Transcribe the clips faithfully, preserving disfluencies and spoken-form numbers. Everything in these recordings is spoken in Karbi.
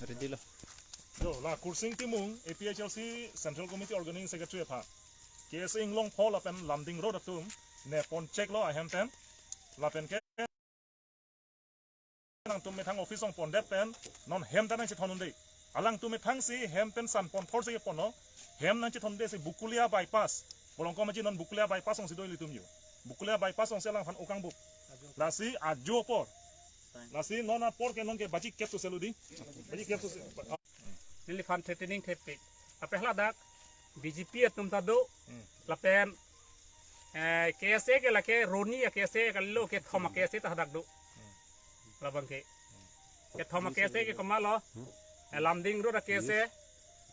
Ready lo. Jo, la Kursing Timung, A P H L C Central Committee Organizing Secretary aphan, K S A Inglongpho lapen Lumding Road atum ne pon chek lo ahem pen, lapen ke nangtum methang office ong pondet pen non hem ta nangchethon un-e. Alangtum methang si hem pen san pon thor si pon lo. Hem nangchethon un-e si Bukulia bypass. Bolong komaji non Bukulia bypass ong si do ilitum yo. Bukulia bypass ong si alangphan okang buk. Lasi ajo apor. Lasi non apor ke non ke baji kep so selu di. Baji kep so se. Neliphan threatening thepik. Apehla dak B J P atum ta do. Hmm. Lapen, eh, K S A ke lake Roni a K S A kalilo, kethom a K S A ta hadak do. Labang ke. Kethom a K S A ke komatlo. Eh, Lumding Road a K S A,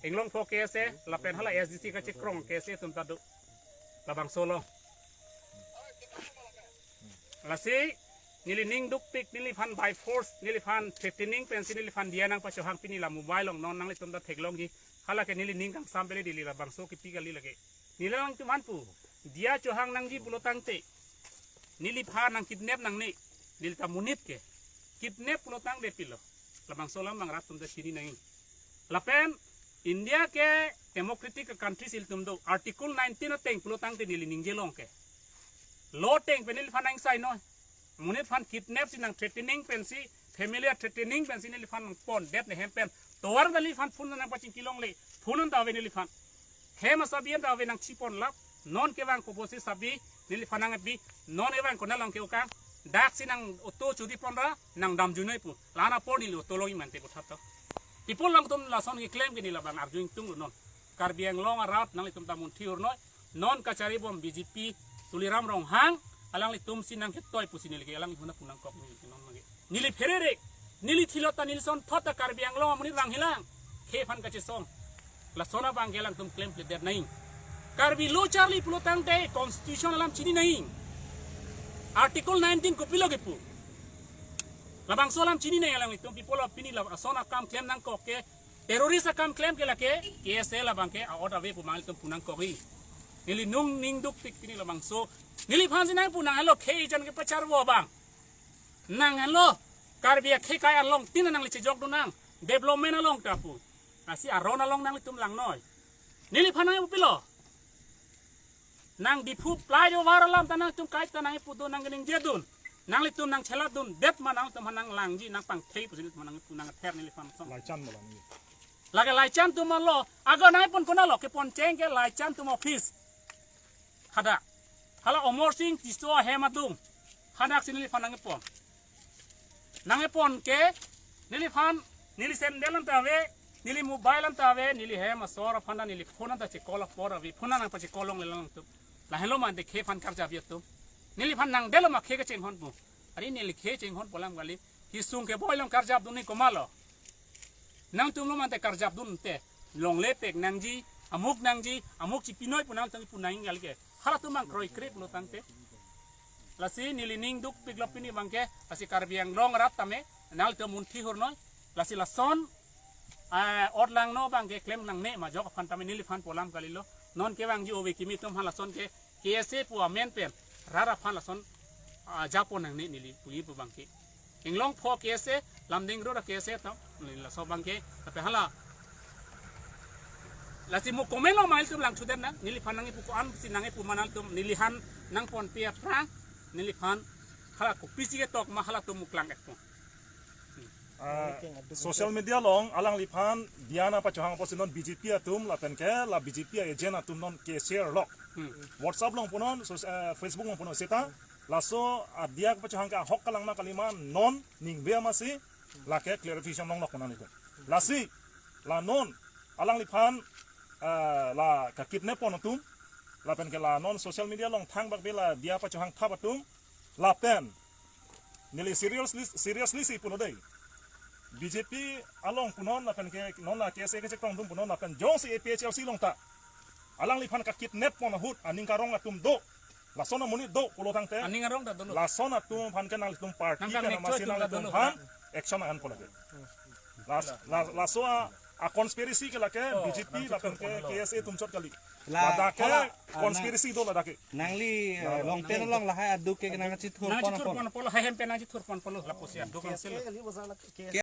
Inglongpho K S A, lapen hala S D C kachekrong K S A atum ta do. Labangso lo. Lasi neli ning dukpik, neliphan by force, neliphan threatening pensi neliphan diya nangpachohang pini la mobile along non nanglitum ta theklongji. Hala ke neli ning kangsam pele dili, labangso kipi kali lake. Neli alangtum aphan pu diya chohang nangji pulo tangte, neliphan nang kidnap nangne, neli ta monit ke. Kidnap pulo tangte pilo. Labangso alam abang rat atum ta chini nang. Lapen India ke democratic country si ilitum do. Article nineteen ateng pulo tangte neli ningje long ke, law ateng pen neliphan nang sai noi. Monit aphan kidnap si nang threatening pensi, family a threatening pensi neliphan nang pondet ne hem pen. Tovar neliphan phone nangpachingki longle, phone anta ave neliphan. Hem asabi anta ave nangchipon lap. Non kevang koposi sabi neliphan nangpi, non evang konat along ke okang. Dak si nang auto churi ponra, nang damjui noi pu. La-an apor neli auto longji mante pu thap thap. People alangtum lason keklem ke neli labang arju ingtung lo non. Karbi Anglong arat nanglitum ta munthi ur noi. Non kachari bom B J P Tuliram Ronghang, alanglitum si nangketoi pusi neli ke alanglitum aphan pu nangkok neli ke non mage. Neli pherere, neli thilot ta neli sonthot ta Karbi Anglong amonit vanghelang. Khei aphan kachesong. Lason abang ke alangtum klemkledet nang. Karbi lo charli pulo tangte constitution alam chini nang. Article nineteen kopilo kepu. Labangso alam chini nang alanglitum, people of pini lason akam klem nangkok ke, terrorist akam klem ke lake, K S A labang ke a-ot ave pu mangtum pu nangkok ri. Neli nung ning dukpik pini labangso. Neliphan si nangpu nang helo khei jan kepacharvo abang. Nang helo Karbi akhei kai along tin nangli chejok do nang. Development along ta pu. Lasi aron along nanglitum lang noi. Neliphan nang pupilo. Nang Diphu flyover alam ta nangtum kai ta nangpu do, nang ningjedun. Nanglitum nangcheladundet ma nangtum nang langji nang pangthei pusi nangpu nang ther neliphan song. Laichan malam ni. Lake laichan atum lo, ago nangpon konat lo, kepon cheng ke laichan atum office. Hadak. Hala Amarsing Tisso ahem adung. Hadak si neliphan nangpon. Nangpon ke, neliphan, neli sandal anta ave, neli mobile anta ave, neli hem asor aphan ta neli phone anta che-call apor ave, phone nangpache-call longle alangtum. Lahelo mante khei aphan karjap atum. Neliphan nangdelo ma khei kachinghon pu. Ari neli khei chinghon pu alam kali. Kesung keboi along karjapdun ni komatlo. Nangtum lo mante karjapdunte. Longle pek nangji, amuk nangji, amuk chipi noi pu nangtum pu nang kali ke. Halatum abang kroikre pulo tangte. Lasi neli ning dukpik lo pini abang ke, lasi Karbi Anglong arat tame, nanglitum munthi ur noi. Lasi lason, eh, ot langno abang ke klem nangne ma ajok aphan tame neliphan pu alam kalilo. Non kevangji ove kimi atum aphan lason ke, K S A pu amen pen, rat aphan lason, ah, japon nangne neli puji pu abang ke. Inglongpho K S A, Lumding Road K S A atum, neli laso abang ke, tapi hala. Lasi mo comment lo mail tum lang chudet nang, neliphan nangpu ko-an si nangpu ma nangtum, neliphan nangponpi aphrang, neliphan hala kopisi ketok ma halatum muklang ekpo. Ah, social media along alangliphan diya nangpachohang apotsi non B J P atum lapen ke la B J P agent atum non ke-share lok. Hmm. WhatsApp along punon, so, eh, Facebook along punon seta laso adiya pachohang ke ahok kalang ma kali ma non ningve amatsi lake clarification longlok punon ito. Lasi la non alangliphan, eh, la kakidnap pon atum lapen ke la non social media along thangbak be la diya pachohang thap atum lapen neli seriously, seriously si pulo dei. B J P along punon lapen ke non la K S A kechekrong atum punon lapen jongsi A P H L C along ta alangliphan kakidnap pon ahut aning karong atum do, lason amonit do pulo tangte. Aning arong ta dolo. Lason atum aphan ke nanglitum party nang kan pen amat si action nanglitum dolo. Aphan action ahan pulo ke. Las, las, laso a, a conspiracy ke lake, oh, B J P lapen ke K S A atum chot kali. La, ladak ke hala, ah, conspiracy do ladak ke. Nangli, eh, la, long ten along lahai aduk ke nangchethur pon pon. Nangchethur pon pon, lahai hem pen nangchethur pon pon, lapusi aduk K S A kali bosa lake.